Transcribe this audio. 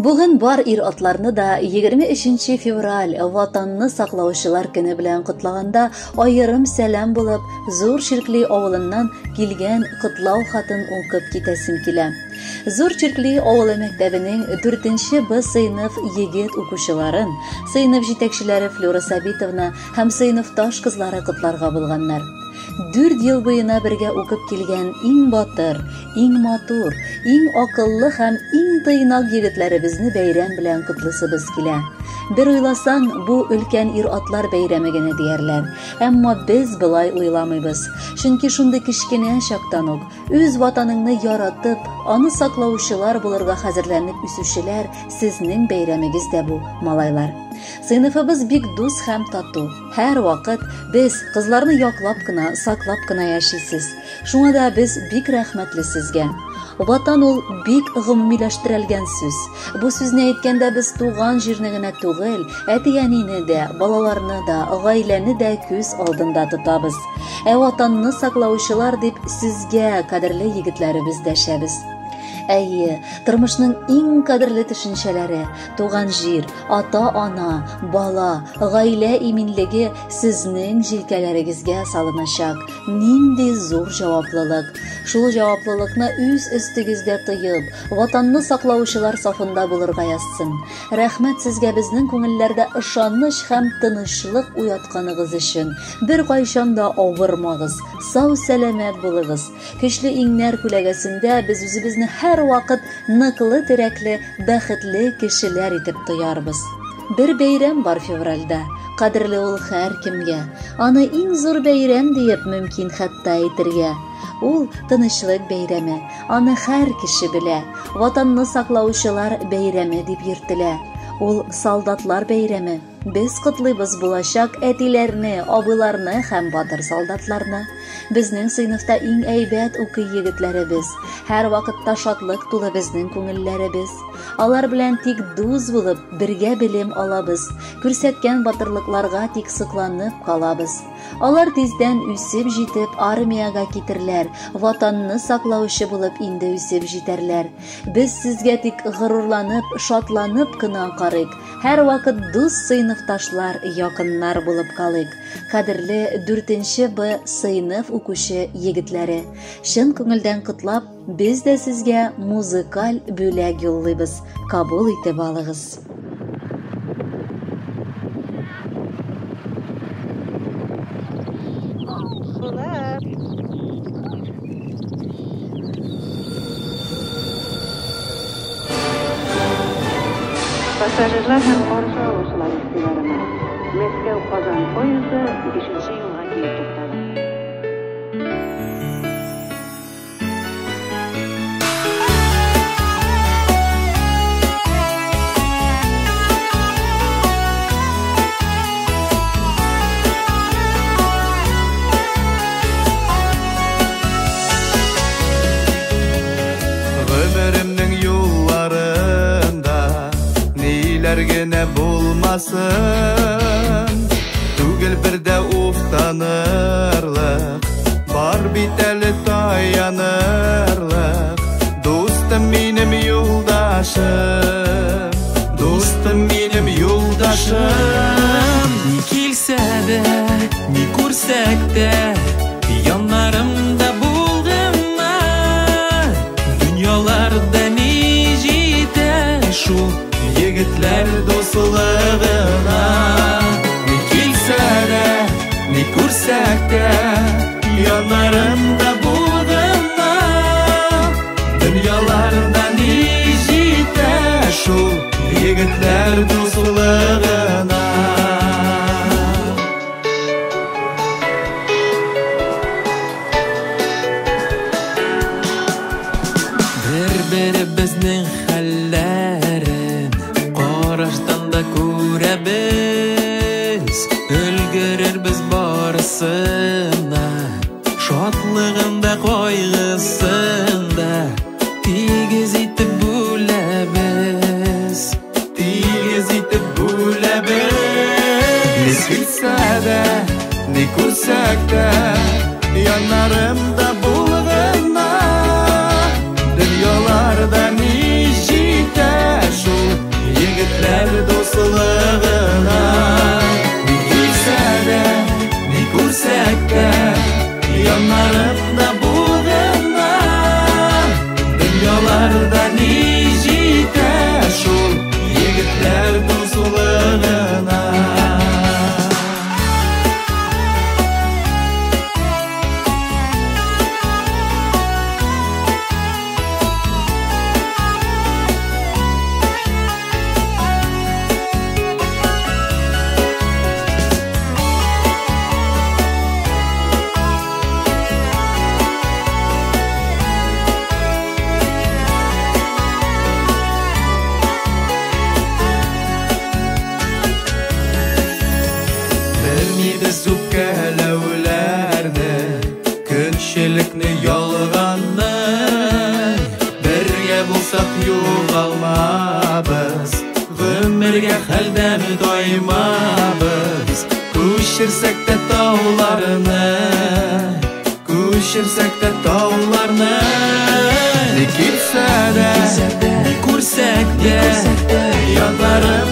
Бүген бар ир-атларны да 23 февраль Ватанны саклаучылар көне белән котлаганда аерым сәлам булып Зур Чиркли авылыннан килгән котлау хатын укып китәсем килә. Зур Чиркли авылы мәктәбенең 4 Б сыйныф егет укучыларын сыйныф җитәкчеләре Флюра Сабитовна һәм сыйныфташ кызлары котларга булганнар. 4 ел буена бергә укып килгән иң батыр, иң матур, иң акыллы һәм иң тыйнак егетләребезне бәйрәм белән котлыйсыбыз килә. Бер уйласаң, бу өлкән ир-атлар бәйрәме генә диярләр. Әмма без болай уйламыйбыз. Чөнки шундый кечкенә чактан ук үз ватаныңны яратып, аны саклаучылар булырга хәзерләнеп үсүчеләр сезнең бәйрәмегез дә бу, малайлар. Сыйныфыбыз бик дус һәм тату. Һәр вакыт без кызларны яклап кына, саклап кына яшисез. Шуңа да без бик рәхмәтле сезгә. Ватан ул бик гомумиләштерелгән сүз. Бу сүзне әйткәндә без туган җирне генә түгел, әти-әнине дә, балаларны да, гаиләне дә күз алдында тотабыз. Ә ватанны саклаучылар дип сезгә, кадерле егетләребез, дәшәбез. Әйе, тормышның иң кадерле төшенчәләре туган җир, ата-ана, бала, гаилә иминлеге сезнең җилкәләрегезгә салыначак. Нинди зур җаваплылык! Шул җаваплылыкны үз өстегездә тоеп, ватанны саклаучылар сафында булырга язсын. Рәхмәт сезгә безнең күңелләрдә ышаныч һәм тынычлык уятканыгыз өчен. Беркайчан да авырмагыз, сау-сәламәт булыгыз. Көчле иңнәр күләгәсендә без үзебезне һәрвакыт ныклы терәкле, бәхетле кешеләр итеп тоярбыз. Бер бәйрәм бар февральдә, кадерле ул һәркемгә. Аны иң зур бәйрәм диеп мөмкин хәтта әйтергә. Ул тынычлык бәйрәме, аны һәр кеше белә. Ватанны саклаучылар бәйрәме дип йөртелә. Ул солдатлар бәйрәме. Без котлыйбыз булачак әтиләрне, абыйларны һәм батыр солдатларны. Безнең сыйныфта иң әйбәт укый егетләребез. Һәр вакытта шатлык тулы безнең күңелләребез. Алар белән тик дус булып, бергә белем алабыз. Күрсәткән батырлыкларга тик сокланып калабыз. Алар тиздән үсеп җитеп, армиягә китерләр, ватанны саклаучы булып инде үсеп җитәрләр. Без сезгә тик горурланып, шатланып кына карыйк. Һәрвакыт дус сыйныфташлар, якыннар булып калыйк. Кадерле 4 Б сыйныф укучы егетләре, чын күңелдән котлап, без дә сезгә музыкаль бүләк юллыйбыз. Кабул итеп алыгыз. Булат. Пассажирлар һәм каршы алучылар игътибарына! Мәскәү-Казан поезды бишенче юлга килеп туктады. Гомеремнең юлларында ниләр генә булмасын, түгел бер дә уфтанырлык, бар бит әле таянырлык. Дустым минем юлдашым, дустым минем юлдашым. Ни килсә дә, ни күрсәк тә, яннарымда булгынна. Дөньяларда ни җитә шул егетләр дуслыгына. Ни килсә дә, ни күрсәк тә, яннарымда булгынна. Дөньяларда ни җитә шул егетләр дуслыгына. Бер-беребезнең хәлләрен караштан да күрәбез. Өлгерербез барысына, шатлыгын да, кайгысын да тигез итеп бүләбез. Тигез итеп бүләбез. Ни килсә дә, ни күрсәк тә, яннарымда булгынна. Дөньяларда ни җитә шул егетләр дуслыгына. Ни килсә дә, ни күрсәк тә, яннарымда булгына. Дөньяларда ни җитә шул егетләр дуслыгына. Белмибез үпкәләүләрне, көнчелекне, ялганны. Бергә булсак югалмабыз, гомергә хәлдән таймабыз. Күчерсәк тә тауларны, күчерсәк тә тауларны. Ни килсә дә, ни күрсәк тә, яннарым